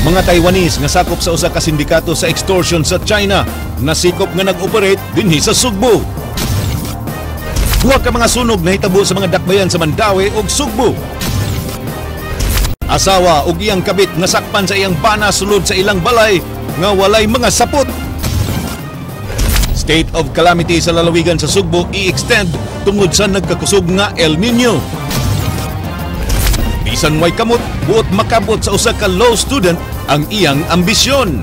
Mga Taiwanese nga sakop sa usa ka sindikato sa extortion sa China, nasikop nga nag-operate dinhi sa Sugbo. Duha ka mga sunog nahitabo sa mga dakbayan sa Mandaue ug Sugbo. Asawa ug iyang kabit nga sakpan sa iyang bana sulod sa ilang balay nga walay mga sapot. State of calamity sa lalawigan sa Sugbo i-extend tungod sa nagkakusog nga El Nino. Bisan way kamot, buot makabot sa usa ka law student ang iyang ambisyon.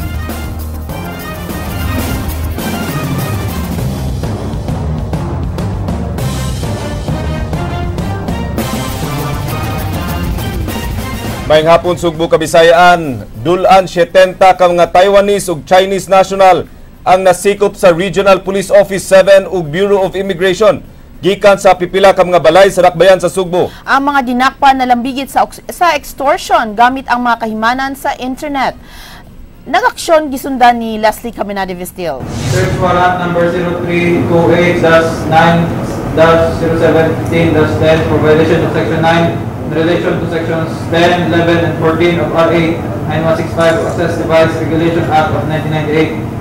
Maayong hapon Sugbo Kabisayaan, dulan 70 ka mga Taiwanese ug Chinese national ang nasikop sa Regional Police Office 7 ug Bureau of Immigration gikan sa pipila ka mga balay sa dakbayan sa Sugbo. Ang mga dinakpan nalambigit sa extortion gamit ang mga kahimanan sa internet. Nagaksyon gisundan ni Leslie Caminade Vestil. Search warrant number 0328-9-0715-10 for violation of Section 9 in relation to Sections 10, 11, and 14 of RA 9165 Access Device Regulation Act of 1998.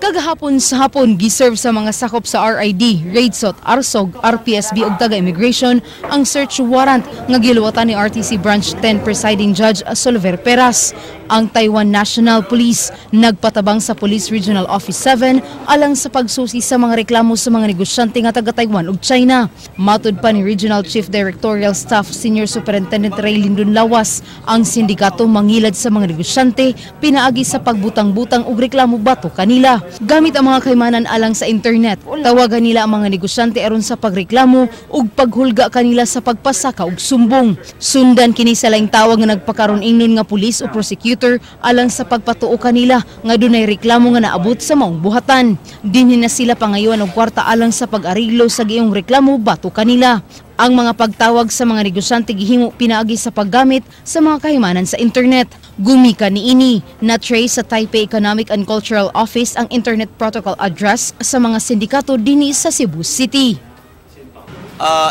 Kagahapon sa hapon, giserve sa mga sakop sa RID, Raidsot, ARSOG, RPSB ug taga-immigration ang search warrant nga giluwatan ni RTC Branch 10 Presiding Judge Solver Peras. Ang Taiwan National Police nagpatabang sa Police Regional Office 7 alang sa pagsusi sa mga reklamo sa mga negosyante nga taga Taiwan ug China. Matud pa ni Regional Chief Directorial Staff Senior Superintendent Ray Lindon Lawas, ang sindikato mangilad sa mga negosyante pinaagi sa pagbutang-butang og reklamo bato kanila. Gamit ang mga kaymanan alang sa internet, tawagan nila ang mga negosyante aron sa pagreklamo ug paghulga kanila sa pagpasaka og sumbong. Sundan kini sa laing tawag nga nagpakaron ingnon nga pulis o prosecutor alang sa pagpatuo kanila nga dunay reklamo nga naabot sa maong buhatan. Dinhi na sila pangayoan og kwarta alang sa pag-ariglo sa giyong reklamo bato kanila. Ang mga pagtawag sa mga negosyante gihimo pinaagi sa paggamit sa mga kahimanan sa internet. Gumika niini, na-trace sa Taipei Economic and Cultural Office ang internet protocol address sa mga sindikato dinhi sa Cebu City.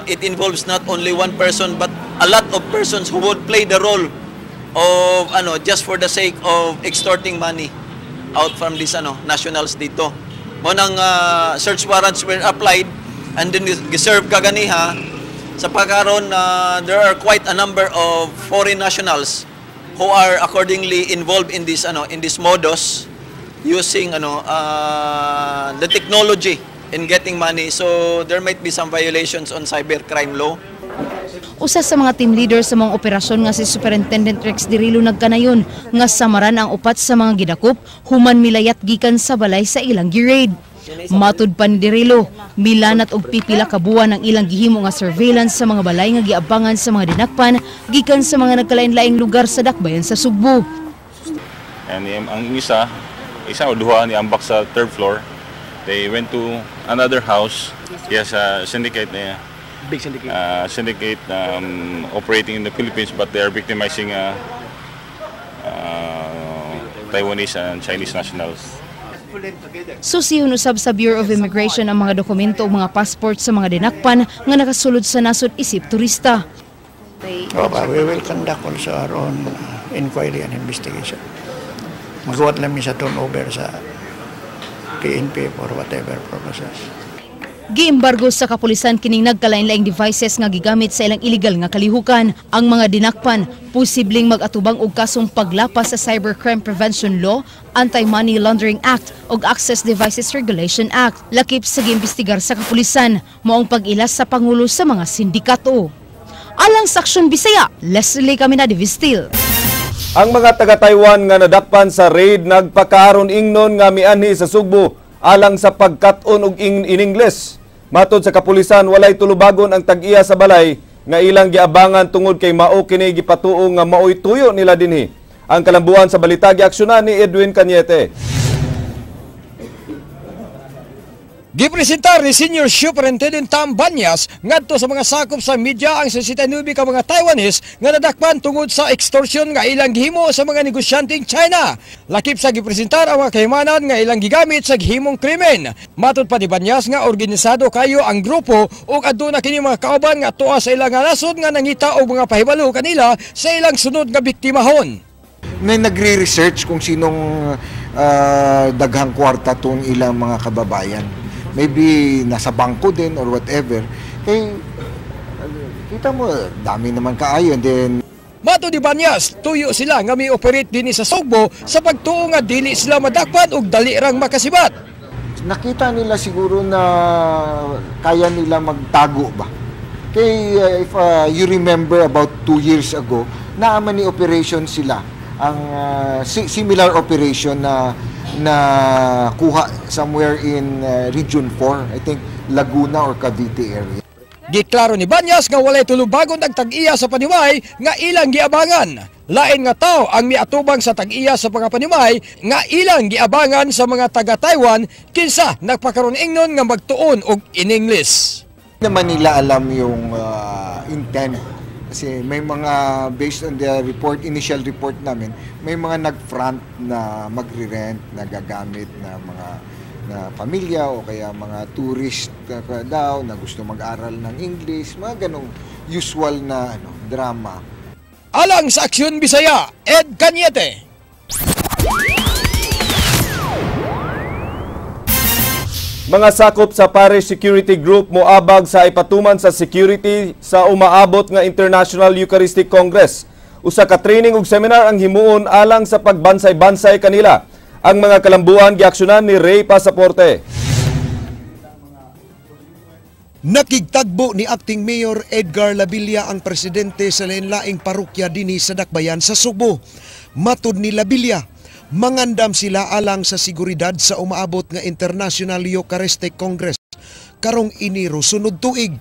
It involves not only one person but a lot of persons who would play the role of just for the sake of extorting money out from these nationals dito. Mo nang search warrants were applied and then giserve kaganiha sa pagkaron. There are quite a number of foreign nationals who are accordingly involved in this in this modus using the technology in getting money, so there might be some violations on cybercrime law. Usa sa mga team leader sa mga operasyon nga si Superintendent Rex Dirilo nagkanayon nga samaran ang upat sa mga gidakop human milayat gikan sa balay sa ilang gi-raid. Matud pa ni Dirilo, milanat og pipila ka buwan ang ilang gihimo nga surveillance sa mga balay nga giabangan sa mga dinakpan gikan sa mga nagkalain-laing lugar sa dakbayan sa Sugbo. And ang isa o duha ni ambak sa third floor. They went to another house. Yes, syndicate niya. Big syndicate. Syndicate operating in the Philippines, but they are victimizing Taiwanese and Chinese nationals. Susihon usab sa Bureau of Immigration ang mga dokumento o mga passport sa mga dinakpan nga nakasulod sa nasod isip turista. We will conduct also our own inquiry and investigation. Magawa lang mi sa turnover sa PNP for whatever purposes. Giembargo sa kapulisan kining nagkalain-laing devices nga gigamit sa ilang illegal nga kalihukan. Ang mga dinakpan posibleng mag-atubang og kasong paglapas sa Cybercrime Prevention Law, Anti-Money Laundering Act ug Access Devices Regulation Act. Lakip sa giimbestigar sa kapulisan moong pag-ilas sa pangulo sa mga sindikato. Alang sa Aksyon Bisaya, Leslie Caminade Vistil. Ang mga taga-Taiwan nga nadakpan sa raid nagpakaaron ingnon nga mianhi sa Sugbo alang sa pagkat-on og in Ingles. Matod sa kapulisan, walay tulubagon ang tag-iya sa balay nga ilang giabangan tungod kay mao kini gipatuo nga maoy tuyo nila dinhi. Ang kalambuan sa balita giaksyonan ni Edwin Cañete. Gipresentar ni Senior Superintendent Tam Banyas ngadto sa mga sakop sa media ang 69 ka mga Taiwanese nga nadakpan tungod sa extortion nga ilang gihimo sa mga negosyanteng China. Lakip sa gipresentar ang mga kahimanan nga ilang gigamit sa gihimong krimen. Matod pa ni Banyas nga organisado kayo ang grupo ug aduna kini mga kauban nga tuwa sa ilang nasod nga nangita og mga pahibalo kanila sa ilang sunod nga biktimahon. May nagre-research kung sinong daghang kwarta tong ilang mga kababayan. Maybe nasa bangko din or whatever. Kay kita mo, dami naman kaayo and then Matod ni Banyas, tuyo sila nga mi-operate dinhi sa Sugbo sa pagtuo nga dili sila madakpan og dali rang makasibat. Nakita nila siguro na kaya nila magtago ba. Kay if you remember, about 2 years ago, naaman ni operation sila ang similar operation na na kuha somewhere in Region 4, I think Laguna or Cavite area. Giklaro ni Banyas nga walay tulubagon ang tag-iya sa panimalay nga ilang giabangan. Lain nga tao ang miatubang sa tag-iya sa mga panimalay nga ilang giabangan sa mga taga Taiwan kinsa nagpakaron ingnon nga magtuon og in English. Hindi naman nila alam yung intent kasi may mga, based on the report, initial report namin, may mga nag-front na magre-rent na gagamit na mga na pamilya o kaya mga tourist daw na gusto mag-aral ng English, mga ganong usual na ano, drama. Alang sa Aksyon Bisaya, Ed Cañete. Mga sakop sa Parish Security Group moabag sa ipatuman sa security sa umaabot nga International Eucharistic Congress. Usa ka training ug seminar ang himuon alang sa pagbansay-bansay kanila. Ang mga kalambuan giaksyonan ni Ray Pasaporte. Nakigtagbo ni Acting Mayor Edgar Labilla ang presidente sa lain-laing parokya dinhi sa Dakbayan sa Sugbo. Matud ni Labilla, mangandam sila alang sa seguridad sa umaabot nga International Eucharistic Congress karong Enero sunod tuig.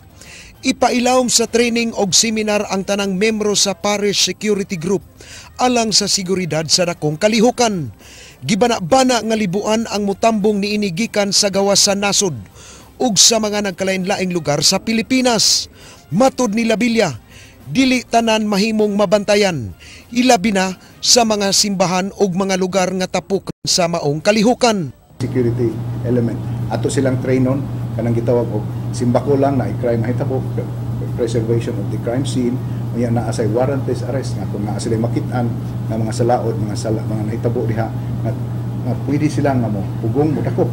Ipailawom sa training og seminar ang tanang membro sa Parish Security Group alang sa seguridad sa dakong kalihukan. Gibana-bana nga libuan ang mutambong niini gikan sa gawas sa nasod ug sa mga nagkalain-laing lugar sa Pilipinas. Matud ni Labilla, dili tanan mahimong mabantayan, ilabi na sa mga simbahan ug mga lugar nga tapok sa maong kalihukan. Security element. Ato silang trainon kanang gitawag og simbako lang na crime mahitabo, preservation of the crime scene, unya naa say warrantless arrest nga kung naa sila makit-an nga mga salaod, mga sala, mga nahitabo diha nga pwede sila nga mo pugong mo dakop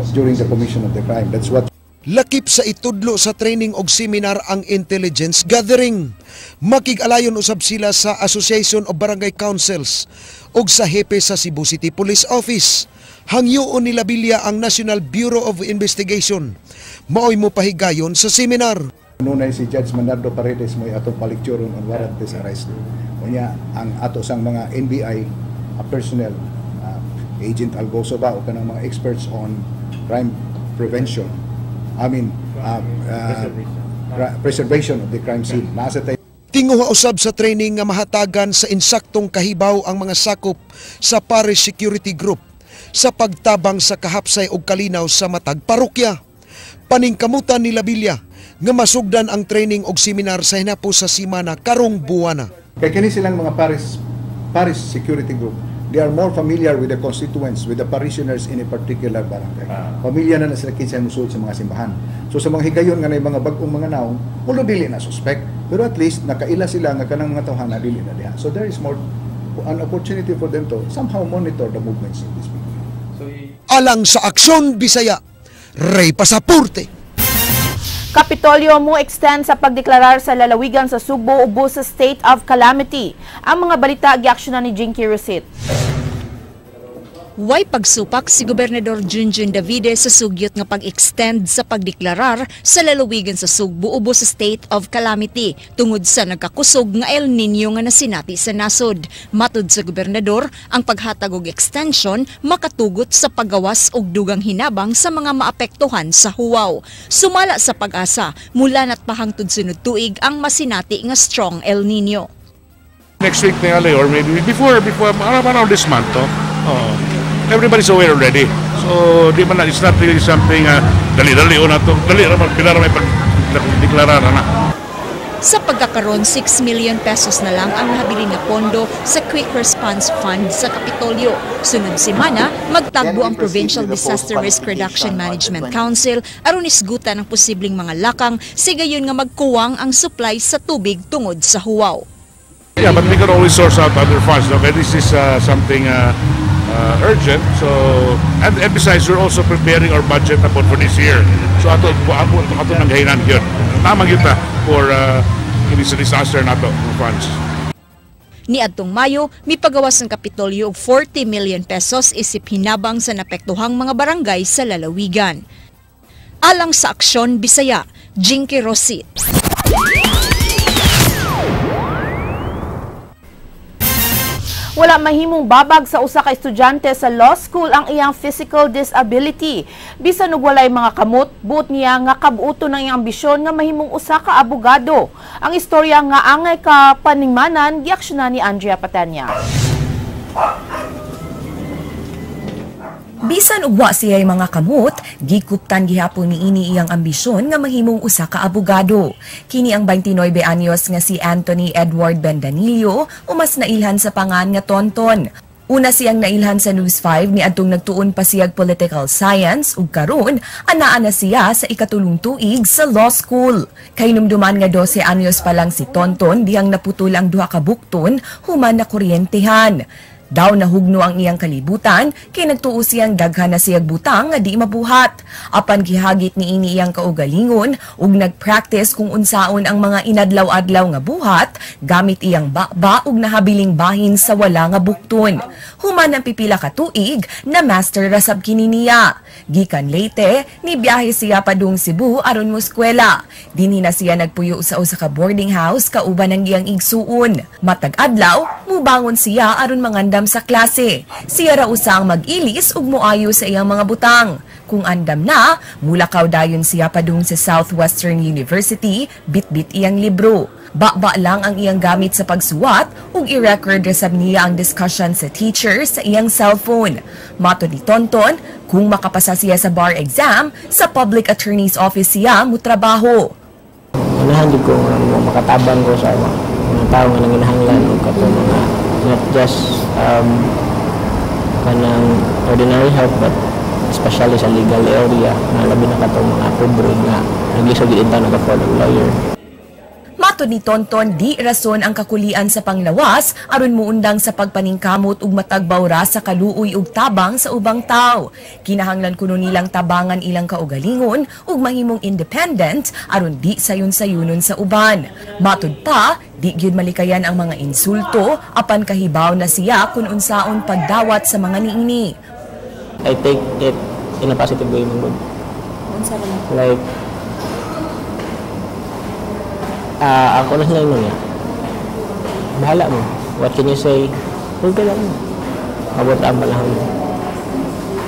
during the commission of the crime. That's what Lakip sa itudlo sa training og seminar ang intelligence gathering. Makig-alayon usab sila sa Association of Barangay Councils ug sa hepe sa Cebu City Police Office. Hangyoon ni Labilla ang National Bureau of Investigation maoy mo pahigayon sa seminar. Nunay si Judge Manardo Paredes mo atong palikturon on warrantless arrest. Unya ang ato sang mga NBI personnel, Agent Algoso ba o kanang mga experts on crime prevention. I mean, preservation of the crime scene. Nasa tayo. Tinguha usab sa training nga mahatagan sa insaktong kahibaw ang mga sakop sa Parish Security Group sa pagtabang sa kahapsay og kalinaw sa matag parokya. Paningkamutan ni Labilla nga masugdan ang training og seminar sa hinapos sa simana karong buwana. Kay kini silang mga Parish Security Group, they are more familiar with the constituents, with the parishioners in a particular barangay. Pamilya na na sila kinsa musulod sa mga simbahan. So sa mga higayon nga na mga bag-ong mga naong, although dili na suspect, pero at least nakaila sila nga kanang mga tawhana dili na diha. So there is more an opportunity for them to somehow monitor the movements of these people. Alang sa Aksyon Bisaya, Ray Pasaporte. Kapitolyo mo extend sa pagdeklarar sa lalawigan sa Sugbo ubos sa state of calamity. Ang mga balita giaksyonan ni Jinky Rosit. Way pagsupak si Gobernador Junjun Davide sa sugyot nga pag-extend sa pagdeklarar sa lalawigan sa Sugbo ubos sa state of calamity tungod sa nagkakusog nga El Nino nga nasinati sa nasod. Matud sa gobernador, ang paghatag og extension makatugot sa paggawas og dugang hinabang sa mga maapektuhan sa huwaw. Sumala sa Pag-asa, mula na't pahangtud sunod tuig ang masinati nga strong El Nino. Next week tingali or maybe before around this month to. Everybody's aware already. So, di man na, it's not really something dali-dali o na to. Dali ra man pila ra may pagdeklarar na. Sa pagkakaroon, 6 million pesos na lang ang nahabilin na pondo sa Quick Response Fund sa Kapitolyo. Sunod semana, magtagbo ang Provincial Disaster Risk Reduction Management Council aron isgutan ang posibleng mga lakang sigayon nga magkuwang ang supply sa tubig tungod sa huwaw. Yeah, but we can always source out other funds. Okay, this is something urgent. So, and besides, we're also preparing our budget upon for this year. So ato ato ato nang gahinan gyud. Tama gyud ta for ini sa disaster nato funds. Niadtong Mayo, mipagawas ang Kapitolyo og 40 million pesos isip hinabang sa napektuhang mga barangay sa lalawigan. Alang sa Aksyon Bisaya, Jinky Rosit. Wala mahimong babag sa usa ka estudyante sa law school ang iyang physical disability. Bisan og walay mga kamot, buot niya nga kabuoton ang iyang ambisyon nga mahimong usa ka abogado. Ang istorya nga angay ka paningmanan giaksyonan ni Andrea Patanya. Bisan og wa siya'y mga kamot, gikuptan gihapon niini iyang ambisyon nga mahimong usa ka abogado. Kini ang 29 anyos nga si Anthony Edward Bendanillo o mas nailhan sa pangan nga Tonton. Una siyang nailhan sa News 5 niadtong nagtuon pa siyag political science ug karon anaa na siya sa ikatulong tuig sa law school. Kahinumduman nga 12 anyos pa lang si Tonton dihang naputol ang duha ka bukton human na kuryentehan. Daw nahugno ang iyang kalibutan kay nagtuo siyang daghan na siyag butang nga di mabuhat. Apan gihagit niini iyang kaugalingon ug nagpractice kung unsaon ang mga inadlaw-adlaw nga buhat gamit iyang baba ug nahabiling bahin sa wala nga bukton. Human ang pipila ka tuig na master ra sab kini niya. Gikan Leyte, nibiyahe siya padung Cebu aron moeskwela. Dinhi na siya nagpuyo sa usa ka boarding house kauban ang iyang igsuon. Matag adlaw, mubangon siya aron mangandam sa klase. Siya ra usa ang mag-ilis ug moayo sa iyang mga butang. Kung andam na, mulakaw dayon siya padung sa Southwestern University, bitbit iyang libro. Baba lang ang iyang gamit sa pagsuwat ug i-record ra sab niya ang discussion sa teacher sa iyang cellphone. Matod ni Tonton, kung makapasa siya sa bar exam, sa public attorney's office siya mutrabaho. Unahan jud ko nga makatabang ko sa mga tao nga nanginahanglan og katong mga not just kanang ordinary help but especially sa legal area nga labi na katong mga pobre nga naglisod gid intaw nag-afford og lawyer. Matod ni Tonton, di rason ang kakulian sa panglawas aron muundang sa pagpaningkamot ug matagbaw ra sa kaluoy ug tabang sa ubang tawo. Kinahanglan kuno nilang tabangan ilang kaugalingon ug mahimong independent aron di sayon-sayunon sa uban. Matod pa, di gyud malikayan ang mga insulto apan kahibaw na siya kun unsaon pagdawat sa mga niini. I take it in a positive way, man gud. Like ako na sila niya. Bahala mo. What can you say? Huwag ka lang mo. Abot ang panahon mo.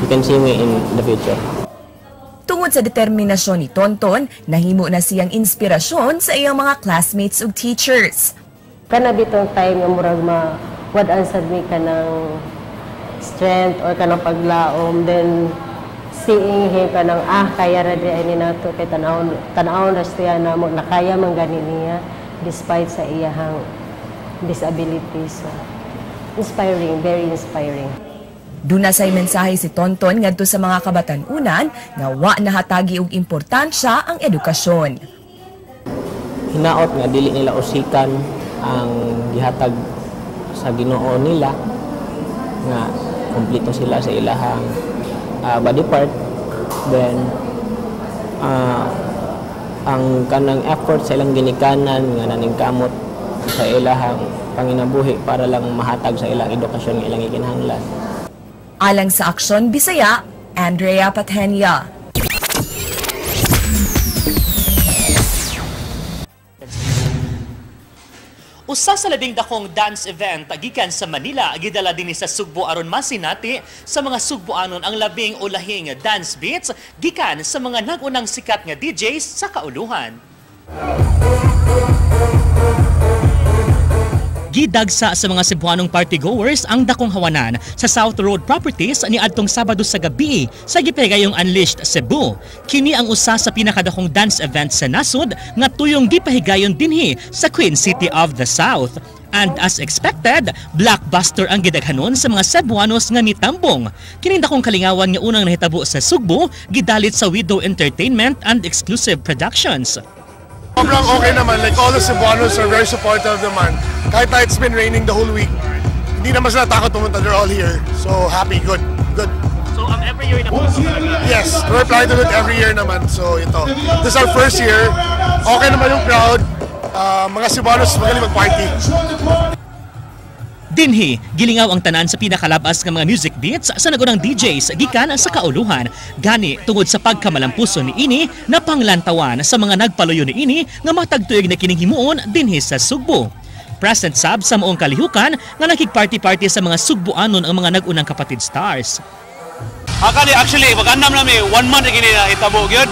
You can see me in the future. Tungod sa determinasyon ni Tonton, nahimo na siyang inspirasyon sa iyang mga classmates ug teachers. Kana bitong time nga murag ma-wad-an sad mi kanang strength or kanang paglaom, then seeing him kanang kaya ra di ay ni nato kay tan-awon ra siya namo na kaya man gani niya despite sa iyahang disability. So inspiring, very inspiring. Duna say mensahe si Tonton ngadto sa mga kabatan-unan nga wa nahatagi og importansya ang edukasyon. Hinaot nga dili nila usikan ang gihatag sa Ginoo nila nga kompleto sila sa ilahang body part, then ang kanang effort sa ilang ginikanan nga naningkamot sa ilahang panginabuhi para lang mahatag sa ilang edukasyon nga ilang gikinahanglan. Alang sa Aksyon Bisaya, Andrea Patenia. Usa sa labing dakong dance event gikan sa Manila gidala dinhi sa Sugbo aron masinati sa mga Sugboanon ang labing ulahing dance beats gikan sa mga nag-unang sikat nga DJs sa kauluhan. Gidagsa sa mga Cebuanong partygoers ang dakong hawanan sa South Road Properties ni adtong Sabado sa gabi sa gipegayong Unleashed Cebu. Kini ang usa sa pinakadakong dance event sa nasod nga tuyong gipahigayon dinhi sa Queen City of the South. And as expected, blockbuster ang gidaghanon sa mga Cebuanos nga mitambong. Kining dakong kalingawan nga unang nahitabo sa Sugbo, gidalit sa Widow Entertainment and Exclusive Productions. Sobrang okay naman, like all the Cebuanos are very supportive naman. Kahit na it's been raining the whole week, hindi naman sila takot pumunta. They're all here. So happy, good, good. So every year na po? Yes, we're planning to do it every year naman. So ito, this is our first year. Okay naman yung crowd. Mga Cebuanos magaling mag-party. Dinhi, gilingaw ang tanan sa pinakalabas nga mga music beats sa nagunang DJs gikan sa kauluhan. Gani, tungod sa pagkamalampuso ni ini, napanglantawan sa mga nagpaluyo ni ini nga matagtuyog na kining himuon dinhi sa Sugbo. Present sab sa maong kalihukan nga nakig-party-party sa mga Sugboanon ang mga nag-unang kapatid stars. Akali actually magandam na mi 1 month gini na itabo gyud.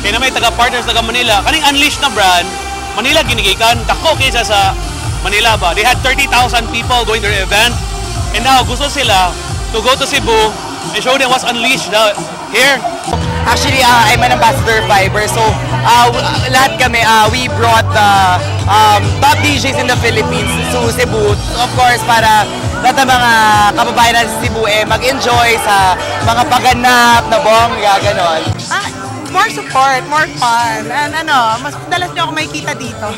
Kay na may taga partners taga Manila. Kaning Unleashed na brand, Manila ginigikan dako kaysa sa Manila ba. They had 30,000 people going to their event. And now gusto sila to go to Cebu and show them what's Unleashed here. Actually, I'm an ambassador of Viber. So, lahat kami, we brought the top DJs in the Philippines to Cebu. Of course, para lahat ng mga kababayan natin sa Cebu eh, mag-enjoy sa mga paganap na bongga, ganon. More support, more fun. And ano, mas dalas nyo ako makikita dito.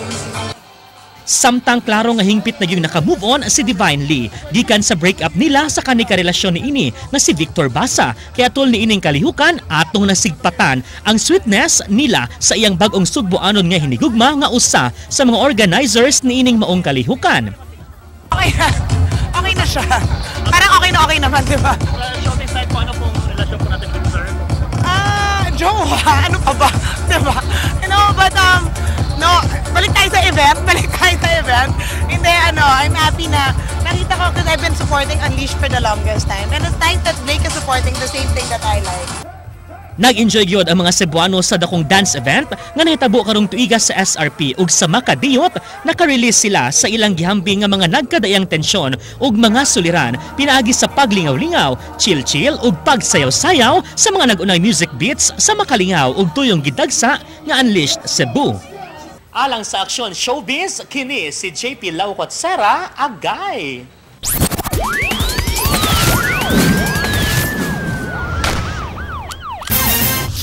Samtang klaro nga hingpit na yung naka-move on si Divine Lee gikan sa breakup nila sa kanikarelasyon ni ini nga si Victor Basa. Kaya tul ni ining kalihukan atong nasigpatan ang sweetness nila sa iyang bag-ong Sugboanon nga hinigugma nga usa sa mga organizers ni ining maong kalihukan. Okay na. Okay na siya. Parang okay na okay naman, di ba? Showbiz side po, ano pong relasyon po natin with sir? Jowa, ano pa ba? Di ba? You know, but no, balik tayo sa event, balik tayo sa event. Hindi, ano, I'm happy na nakita ko because I've been supporting Unleashed for the longest time. And it's nice that Blake is supporting the same thing that I like. Nag-enjoy gyud ang mga Cebuano sa dakong dance event nga nahitabo karong tuiga sa SRP ug sa makadiyot naka-release sila sa ilang gihambing nga mga nagkadayang tensyon ug mga suliran pinaagi sa paglingaw-lingaw, chill-chill ug pagsayaw-sayaw sa mga nag-unang music beats sa makalingaw ug tuyong gidagsa nga Unleashed Cebu. Alang sa Aksyon Showbiz, kini si JP Laucot Sera, Agay!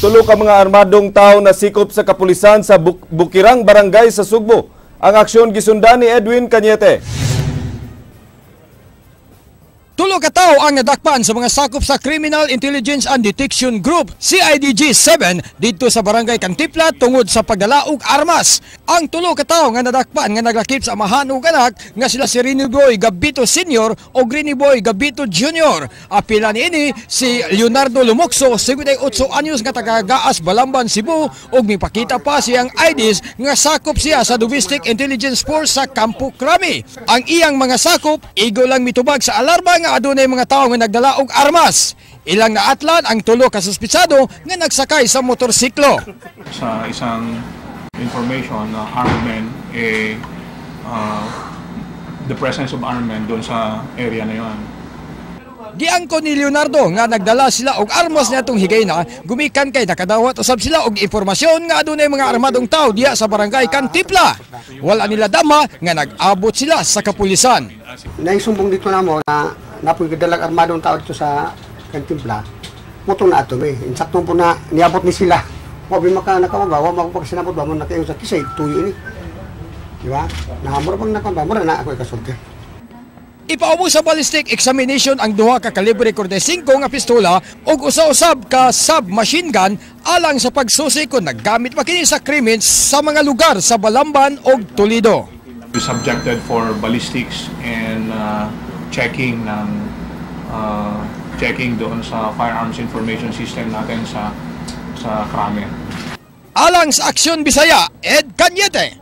Tulo ka mga armadong tao na sikop sa kapulisan sa Bukirang Barangay sa Sugbo. Ang aksyon gisundan ni Edwin Cañete. Tulo ka tawo ang nadakpan sa mga sakop sa Criminal Intelligence and Detection Group CIDG 7 didto sa Barangay Cantipla tungod sa pagdala og armas. Ang tulo ka tawo nga nadakpan nga naglakip sa amahan ug anak nga sila si Rene Boy Gabito Sr. o Rene Boy Gabito Jr. Apila niini si Leonardo Lumokso, 58 anyos nga taga Gaas, Balamban, Cebu ug mipakita pa siyang IDs nga sakop siya sa Domestic Intelligence Force sa Campo Crame. Ang iyang mga sakop igo lang mitubag sa alarma nga adunay mga tawo nga nagdala og armas. Ilang naatlan ang tulo ka suspitsado nga nagsakay sa motorsiklo. Sa isang information na armed men, the presence of armed men doon sa area na yon. Giangko ni Leonardo nga nagdala sila og armas niadtong higayna gumikan kay nakadawat usab sila og impormasyon nga adunay mga armadong tawo diha sa Barangay Cantipla. Wala nila dama nga nag-abot sila sa kapulisan. Naisumbong dito namo na napoy gadalag armadong tao dito sa Cantimpla. Mutong na ato eh. Insakto po na niabot ni sila. Wa bi maka nakawaba, wa makapagsinabot ba mo nakaingon sa kisay tuyo ini. Di ba? Nahamura pang nakawaba, mura na ako ikasulti. Ipaubos sa ballistic examination ang duha ka kalibre 45 nga pistola ug usa-usab ka submachine gun alang sa pagsusi kung naggamit pa kini sa krimen sa mga lugar sa Balamban ug Toledo. We subjected for ballistics and checking ng checking doon sa firearms information system natin sa Crame. Alang sa Aksyon Bisaya, Ed Cañete.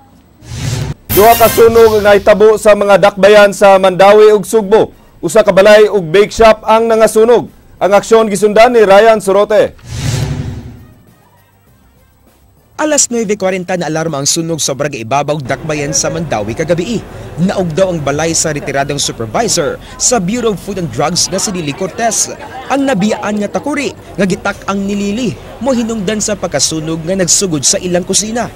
Duha ka sunog nga nahitabo sa mga dakbayan sa Mandaue ug Sugbo. Usa ka balay ug bake shop ang nangasunog. Ang aksyon gisundan ni Ryan Sorote. Alas 9:40 na alarma ang sunog sa Barangay Ibabaw, Dakbayan sa Mandaue kagabi. Naog daw ang balay sa retiradong supervisor sa Bureau of Food and Drugs na si Lily Cortez. Ang nabiyaan nga takuri nga gitak ang nilili mo hinungdan sa pagkasunog nga nagsugod sa ilang kusina.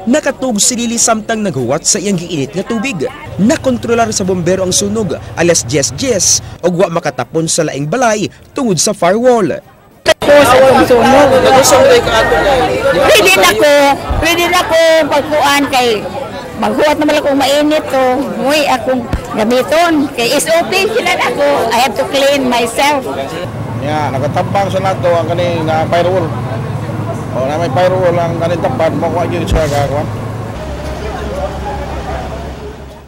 Nakatug si Lily samtang naghuwat sa iyang giinit nga tubig. Nakontrolar sa bombero ang sunog alas 10:10 ug wa makatapon sa laing balay tungod sa firewall. Ready na ko pagkuan kay Maghuwat naman akong mainit to. Muy akong gamiton. Kay SOP sila ako. I have to clean myself. Ya, nakatabang sa nato ang kaning na firewall. O na may firewall ang kaning tapad mo kuha gyud siya gagawa.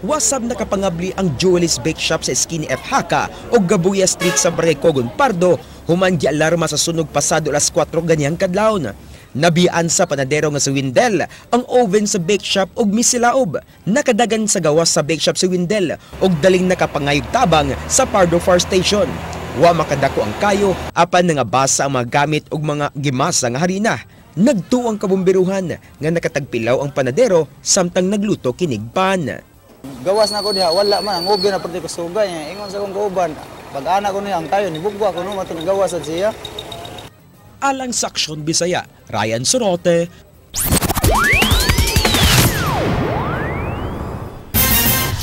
Wasab nakapangabli ang Jewel's Bake Shop sa Skinny F Haka o Gabuya Street sa Barangay Cogon Pardo human gialarma sa sunog pasado alas 4 ganyang kadlawon. Nabiyaan sa panadero nga si Windel ang oven sa bake shop og misilaob. Nakadagan sa gawas sa bake shop si Windel og daling nakapangayog tabang sa Pardo Fire Station. Wa makadako ang kayo apan nangabasa ang mga gamit og mga gimasa nga harina. Nagtuo ang kabumbiruhan nga nakatagpilaw ang panadero samtang nagluto kinig pan. Gawas na ko diha, wala man ang oven na perti kasugay niya. Ingon sa akong kauban, pag ana ko niya ang kayo nibugwa ko no mato gawas sad siya. Alang sa Aksyon Bisaya, Ryan Sorote.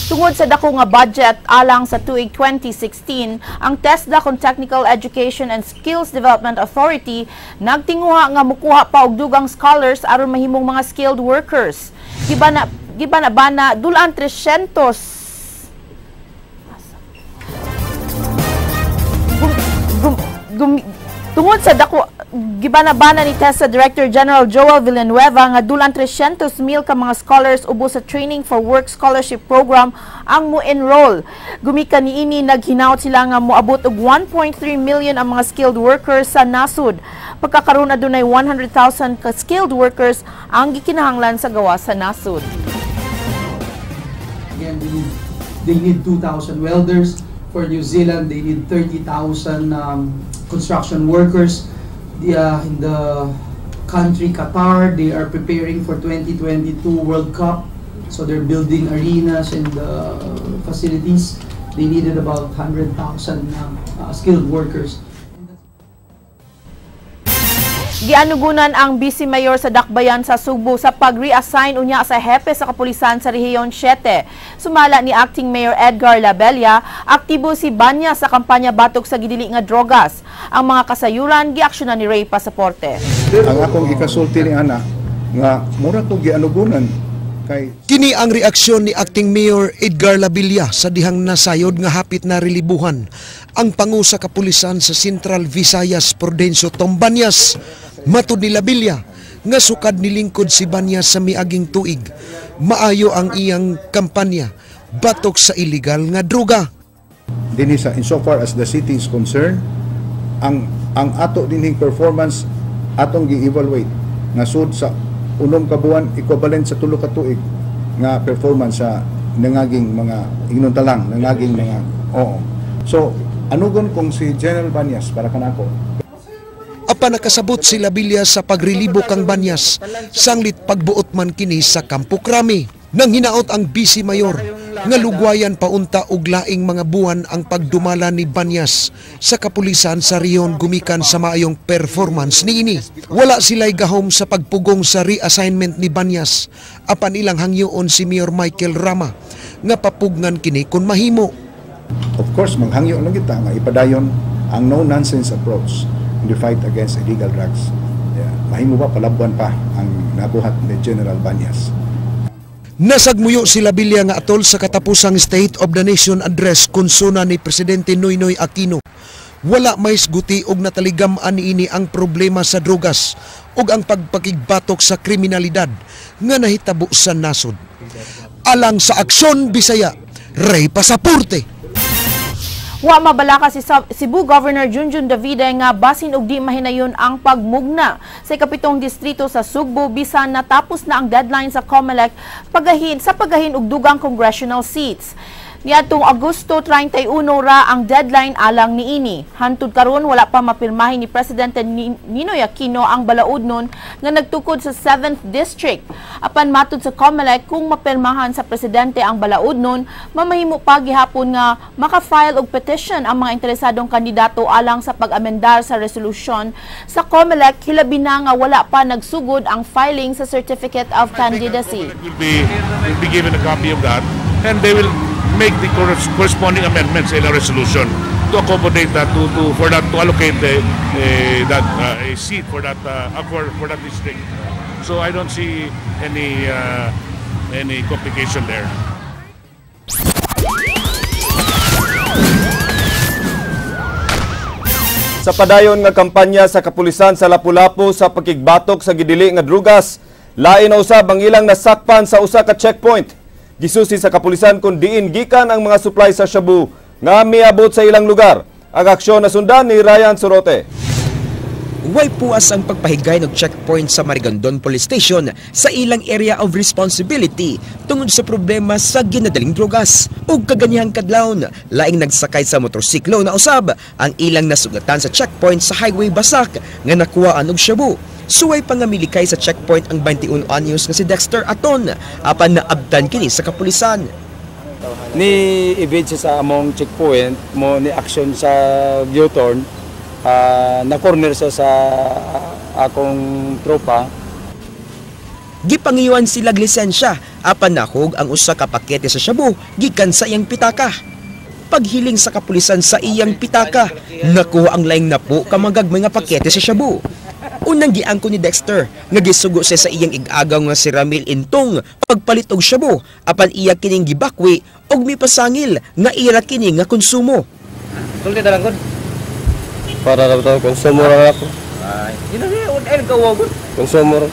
Tungod sa dako nga budget alang sa tuig 2016, ang TESDA kon Technical Education and Skills Development Authority nagtinguha nga mukuha pa og dugang scholars aron mahimong mga skilled workers. Gibana dulan 300 tungod sa dako gibana-bana ni TESDA Director General Joel Villanueva nga dulan 300,000 ka mga scholars ubos sa Training for Work Scholarship Program ang mo-enroll. Gumikan niini naghinaot sila nga moabot og 1.3 million ang mga skilled workers sa nasod. Pagkakaroon adunay 100,000 ka skilled workers ang gikinahanglan sa gawas sa nasod. Again, they need 2,000 welders. For New Zealand, they need 30,000 construction workers. In the country Qatar, they are preparing for 2022 World Cup. So they're building arenas and facilities. They needed about 100,000 skilled workers. Gianugunan ang Vice Mayor sa Dakbayan sa Sugbo sa pag-reassign unya sa hepe sa kapulisan sa Rehiyon 7. Sumala ni Acting Mayor Edgar Labella, aktibo si Banya sa kampanya batok sa gidili nga drogas. Ang mga kasayuran giaksyonan ni Ray Pasaporte. Ang akong ikasulti ni ana nga mura ko gianugunan kay kini ang reaksyon ni Acting Mayor Edgar Labilla sa dihang nasayod nga hapit na relibuhan ang pangu sa kapulisan sa Central Visayas, Prudencio Tombanyas. Matud ni Labilla nga sukad nilingkod si Banyas sa miaging tuig, maayo ang iyang kampanya batok sa illegal nga droga. Dinhi sa insofar as the city is concerned, ang ato dinhing performance atong gi-evaluate nga sud sa unom ka buwan equivalent sa 3 ka tuig nga performance sa nangaging mga ingnon talang nangaging mga oo. So anugon kung si General Banyas para kanako. Apa nakasabot si Labilla sa pagrelibo kang Banyas, sanglit pagbuot man kini sa Kampo Krami. Nang hinaot ang Vice Mayor nga lugwayan paunta og laing mga buwan ang pagdumala ni Banyas sa kapulisan sa rehiyon gumikan sa maayong performance niini. Wala sila'y gahom sa pagpugong sa reassignment ni Banyas, apan ilang hangyoon si Mayor Michael Rama nga papugnan kini kun mahimo. Of course, manghangyo lang kita nga ipadayon ang no-nonsense approach in the fight against illegal drugs. Yeah. Mahimo ba palabuan pa ang nabuhat ni General Banyas? Nasagmuyo si Labilla nga atol sa katapusang State of the Nation Address konsuna ni Presidente Noynoy Aquino. Wala may sguti og nataligam-an niini ang problema sa drogas ug ang pagpakigbatok sa kriminalidad nga nahitabo sa nasod. Alang sa Aksyon Bisaya, Ray Pasaporte. Wa mabalaka si Cebu Governor Junjun Davide nga basin og di mahinayon ang pagmugna sa ikapitong distrito sa Sugbo bisan natapos na ang deadline sa COMELEC sa pagahin og dugang congressional seats. Niadtong Agosto 31 ra ang deadline alang niini. Hantud karon wala pa mapirmahin ni Presidente Ninoy Aquino ang balaod nun nga nagtukod sa 7th District. Apan matud sa COMELEC kung mapirmahan sa presidente ang balaod nun, mamahimo pa gihapon nga maka-file og petition ang mga interesadong kandidato alang sa pag-amendar sa resolusyon sa COMELEC, hilabi na nga wala pa nagsugod ang filing sa Certificate of Candidacy. Will be given a copy of that, and they will make the corresponding amendments in a resolution to accommodate that, for that to allocate a seat for that for that district. So I don't see any any complication there. Sa padayon nga kampanya sa kapulisan sa Lapu-Lapu sa pakigbatok sa gidili nga drugas, lain na usab ang ilang nasakpan sa usa ka checkpoint. Gisusi sa kapulisan kung diin gikan ang mga supply sa shabu nga miabot sa ilang lugar. Ang aksyon nasundan ni Ryan Sorote. Way puas ang pagpahigay ng checkpoint sa Marigondon Police Station sa ilang area of responsibility tungod sa problema sa ginadaling drogas. Ug kaganihang kadlawon, laing nagsakay sa motorsiklo na usab ang ilang nasugatan sa checkpoint sa Highway Basak nga nakuhaan og shabu. Suway pangamilikay sa checkpoint ang 21 anyos nga si Dexter Aton apan naabtan kini sa kapulisan. Ni evade siya sa among checkpoint mo ni action sa U-turn. Na-corner siya sa akong tropa. Gipangiyuan sila lisensya apan nahog ang usa ka pakete sa shabu gikan sa iyang pitaka. Paghiling sa kapulisan sa iyang pitaka, nakuha ang laing napo kamagagmay nga pakete sa shabu. Unang giangko ni Dexter nga gisugo siya sa iyang ig-agaw nga si Ramil Intong pagpalit og shabu apan iya kining gibakwi og mipasangil nga ira kini nga konsumo. Sulti ta lang gud. Para ra to konsumo ra ako. Ay, konsumo.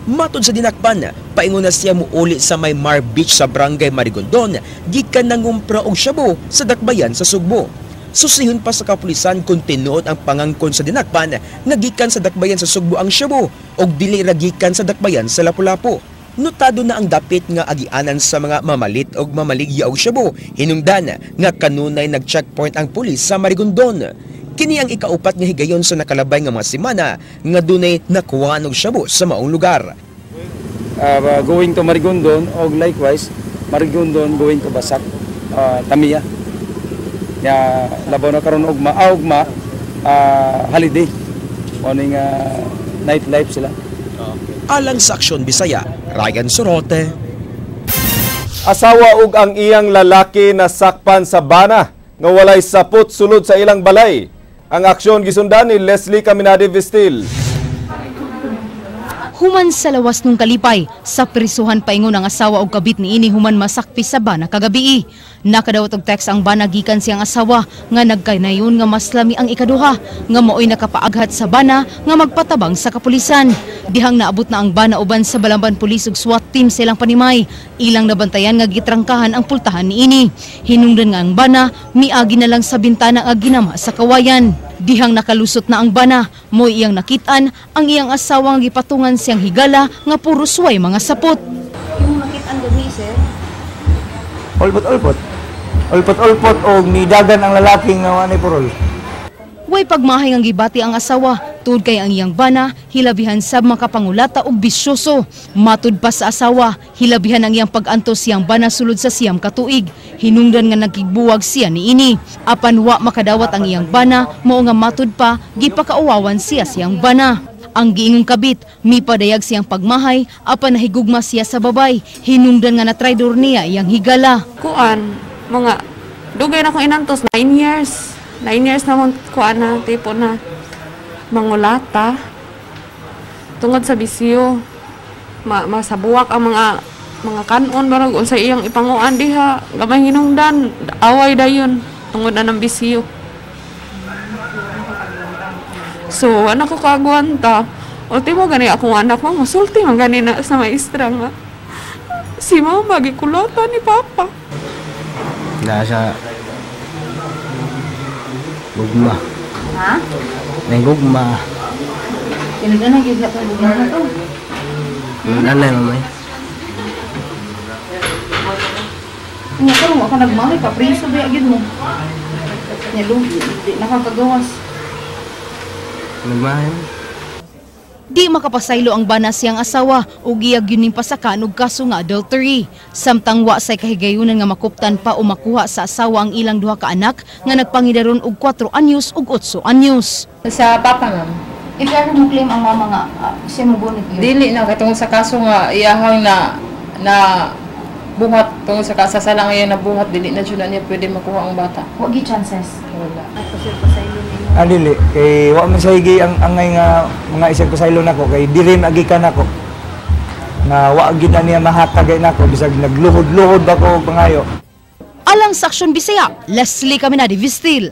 Matod sa dinakpan, paingon na siya muuli sa may Mar Beach sa Barangay Marigondon gikan nangumpra og shabu sa dakbayan sa Sugbo. Susihon pa sa kapulisan kung tinuod ang pangangkon sa dinakpan nga gikan sa dakbayan sa Sugbo ang shabu og dili ra gikan sa dakbayan sa Lapu-Lapu. Notado na ang dapit nga agianan sa mga mamalit og mamaligya og shabu, hinungdan nga kanunay nag-checkpoint ang pulis sa Marigondon. Kini ang ikaupat nga higayon sa nakalabay nga mga semana nga dunay nakuhaan og shabu sa maong lugar. Going to Marigondon og likewise Marigondon going to Basak, Tamiya. Ya labaw na karon ugma, holiday. Mo ning nightlife sila. Alang sa Aksyon Bisaya, Ryan Sorote. Asawa ug ang iyang lalaki nasakpan sa bana nga walay sapot sulod sa ilang balay. Ang aksyon gisundan ni Leslie Caminade Vestil. Human sa lawas nung kalipay, sa prisuhan paingon ang asawa og kabit niini human masakpi sa bana kagabii. Nakadawat og text ang bana gikan siyang asawa nga nagkanayon nga mas lami ang ikaduha nga maoy nakapaaghat sa bana nga magpatabang sa kapulisan. Dihang naabot na ang bana uban sa Balamban Police ug SWAT team sa ilang panimay. Ilang nabantayan nga gitrangkahan ang pultahan niini. Hinungdan nga ang bana miagi na lang sa bintana nga ginama sa kawayan. Dihang nakalusot na ang bana, mo'y iyang nakitaan ang iyang asawa nga gipatungan siyang higala nga puro suway mga sapot. Yung nakitaan gabi, sir? Ulpot-ulpot. Ulpot-ulpot o nidagan ang lalaking nga ni purol. Way pagmahay ang gibati ang asawa, tud kay ang iyang bana, hilabihan sab makapangulata og bisyoso. Matud pa sa asawa, hilabihan ang iyang pag-antos siyang bana sulod sa 9 ka tuig. Hinungdan nga nagkigbuwag siya niini. Apan wa makadawat ang iyang bana, mao nga matud pa gipakauwawan siya siyang bana. Ang giingong kabit, mipadayag siyang pagmahay, apan nahigugma siya sa babay. Hinungdan nga natraydor niya iyang higala. Kuan, mga dugay na akong inantos, 9 years. 9 years na mong kuan na, tipo na mangulata. Tungod sa bisyo, masabuwak ang mga kanon, barag unsa iyang ipanguan diha, gamay hinungdan, away dayon, tungod na ng bisyo. So, anak ko kaagwanta. Ultimo gani akong anak mo, masulti man gani na sa maestra nga. Si mama, gikulata ni papa. Nasa gugma. Ha? May gugma. Tinag na gyud na gugma na to. Nanay mamay. Nya karon wa ka nagmahay ka priso ba gyud mo. Nya lugi, di nakakagawas. Nagmahay. Di makapasaylo ang bana siyang asawa ug iyag yun ning pasakan og kaso nga adultery. Samtang wa say kahigayunan nga makuptan pa o makuha sa asawa ang ilang duha ka anak nga nagpangidaron og 4 anyos ug 8 anyos. Sa papa ma'am. If ever mo claim ang mama nga siya mo bunit yun. Dili na katungod sa kaso nga iyahang na buhat tungod sa kasasala ngayon na buhat dili na jud na niya pwede makuha ang bata. Wa gi chances. Wala. At pasaylo nimo. Ah, dili kay wa man sa higi ang angay nga mga isang pasaylo nako kay diri magikan nako. Nga wa gyud na niya mahatag nako bisag nagluhod-luhod ako og pangayo. Alang sa Aksyon Bisaya, Leslie Caminadi Vistil.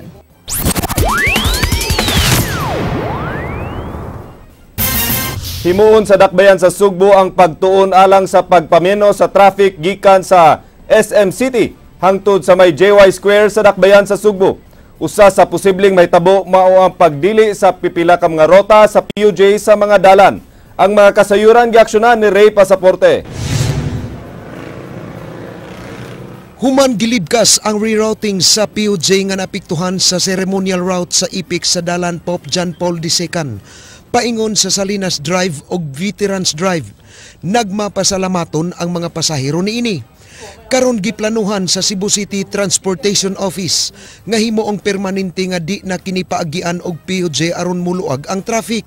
Himuon sa Dakbayan sa Sugbo ang pagtuon alang sa pagpameno sa traffic gikan sa SM City hangtod sa may JY Square sa Dakbayan sa Sugbo. Usa sa posibleng mahitabo mao ang pagdili sa pipila ka mga rota sa PUJ sa mga dalan. Ang mga kasayuran giaksyonan ni Ray Pasaporte. Human gilibkas ang rerouting sa PUJ nga naapektuhan sa ceremonial route sa Ipik sa dalan Pope John Paul II. Paingon sa Salinas Drive og Veterans Drive. Nagmapasalamaton ang mga pasahero niini. Karon giplanuhan sa Cebu City Transportation Office nga himuong permanente nga di na kinipaagian og PUJ aron muluag ang traffic.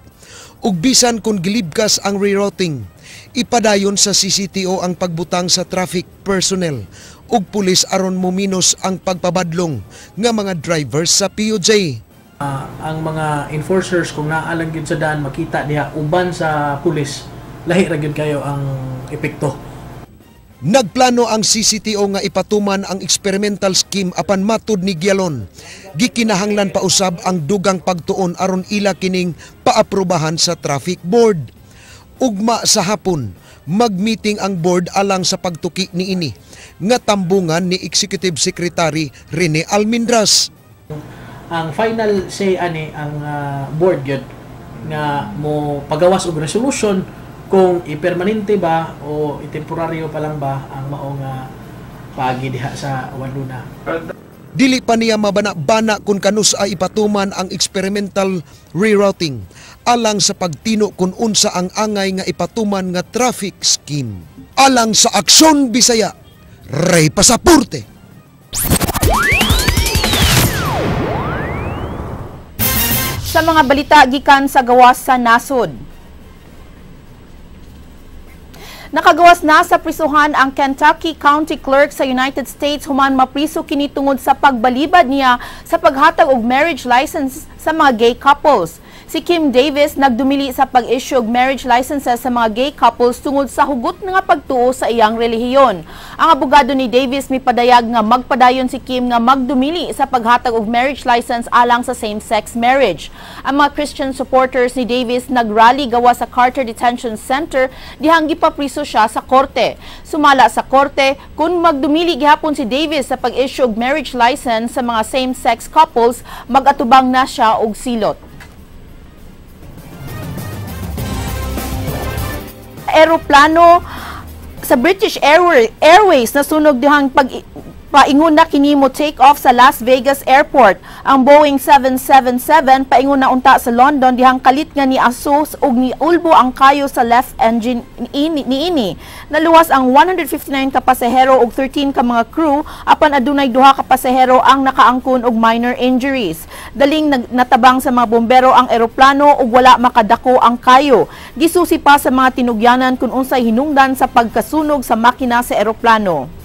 Ug bisan kung gilibkas ang rerouting, ipadayon sa CCTO ang pagbutang sa traffic personnel ug pulis aron muminos ang pagpabadlong nga mga drivers sa PUJ. Ang mga enforcers kung naalang gyud sa daan makita diha uban sa pulis, lahi ra gyud kayo ang epekto. Nagplano ang CCTO nga ipatuman ang experimental scheme apan matud ni Gialon. Gikinahanglan pa usab ang dugang pagtuon aron ila kining paaprubahan sa traffic board. Ugma sa hapon, mag-meeting ang board alang sa pagtuki niini nga tambungan ni Executive Secretary Rene Almendras. Ang final say ani ang board gyud nga mo pagawas og resolution kung ipermanente ba o itemporaryo pa lang ba ang maong paagi diha sa Juan Luna. Dili pa niya mabana-bana kung kanus-a ipatuman ang experimental rerouting alang sa pagtino kung unsa ang angay nga ipatuman nga traffic scheme. Alang sa Aksyon Bisaya, Ray Pasaporte. Sa mga balita gikan sa gawas sa nasod. Nakagawas na sa prisuhan ang Kentucky County Clerk sa United States human mapriso kini tungod sa pagbalibad niya sa paghatag og marriage license sa mga gay couples. Si Kim Davis nagdumili sa pag-issue og marriage licenses sa mga gay couples tungod sa hugot nga pagtuo sa iyang relihiyon. Ang abogado ni Davis mipadayag nga magpadayon si Kim nga magdumili sa paghatag og marriage license alang sa same-sex marriage. Ang mga Christian supporters ni Davis nagrally gawa sa Carter Detention Center dihang gipapriso siya sa korte. Sumala sa korte, kung magdumili gihapon si Davis sa pag-issue og marriage license sa mga same-sex couples, magatubang na siya og silot. Eroplano sa British Airways nasunog dihang paingon na kini mo take off sa Las Vegas Airport. Ang Boeing 777 paingon na unta sa London dihang kalit nga ni asos ug ni ulbo ang kayo sa left engine niini. Naluwas ang 159 ka pasahero ug 13 ka mga crew apan adunay duha ka pasahero ang nakaangkon og minor injuries. Daling natabang sa mga bombero ang eroplano ug wala makadako ang kayo. Gisusi pa sa mga tinugyanan kung unsay hinungdan sa pagkasunog sa makina sa eroplano.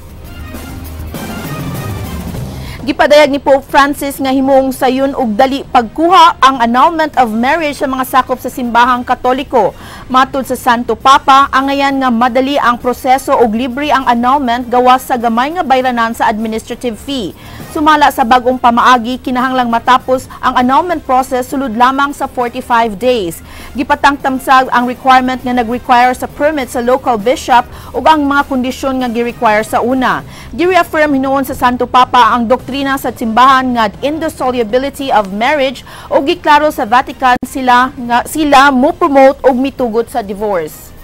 Gipadayag ni Pope Francis nga himong sayon og dali pagkuha ang annulment of marriage sa mga sakop sa simbahang Katoliko. Matud sa Santo Papa, angayan nga madali ang proseso og libre ang annulment gawas sa gamay nga bayranan sa administrative fee. Sumala sa bagong pamaagi, kinahanglang matapos ang annulment process sulod lamang sa 45 days. Gipatangtamsag ang requirement nga nag-require sa permit sa local bishop ug ang mga kondisyon nga gi-require sa una. Gi-reaffirm hinuon sa Santo Papa ang doktrina sa simbahan nga indissolubility of marriage ug giklaro sa Vatican sila nga sila mo promote og mitugot sa divorce.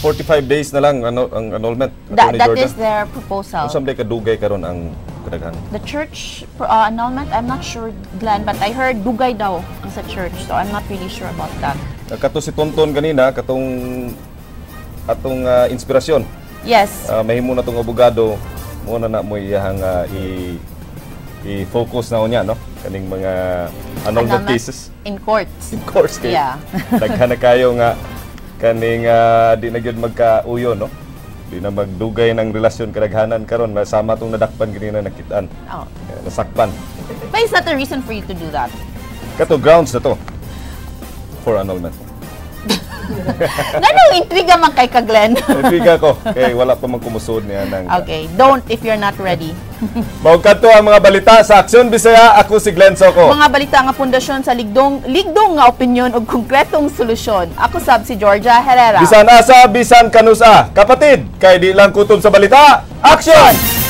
45 days na lang ano, ang annulment. That is their proposal. Unsa man kadugay karon ang kadaghan? The church annulment, I'm not sure, Glenn, but I heard dugay daw ang sa church, so I'm not really sure about that. Kato si Tonton ganina, katong atong inspirasyon. Yes. Mahimo na tong abogado, mo na mo iyahang i-focus na unya, no? Kaning mga annulment cases in court. In courts kay. Yeah. Daghan na kayo nga kaning di na gyud magkauyo, no? Di na magdugay ng relasyon kadaghanan karon, sama tong nadakpan ganina, nakitaan. Oh. Nasakpan. But is that a reason for you to do that? Kato grounds na to for annulment. Nganong intriga man kay ka, Glenn? Intriga ko kay wala pa man kumusod niya ng Okay, don't if you're not ready. Mao kadto ang mga balita sa Aksyon Bisaya. Ako si Glenn Soco. Mga balita nga pundasyon sa ligdong ligdong nga opinyon ug konkretong solusyon. Ako sab si Georgia Herrera. Bisan asa, bisan kanusa. Kapatid, kay di lang kutob sa balita. Aksyon!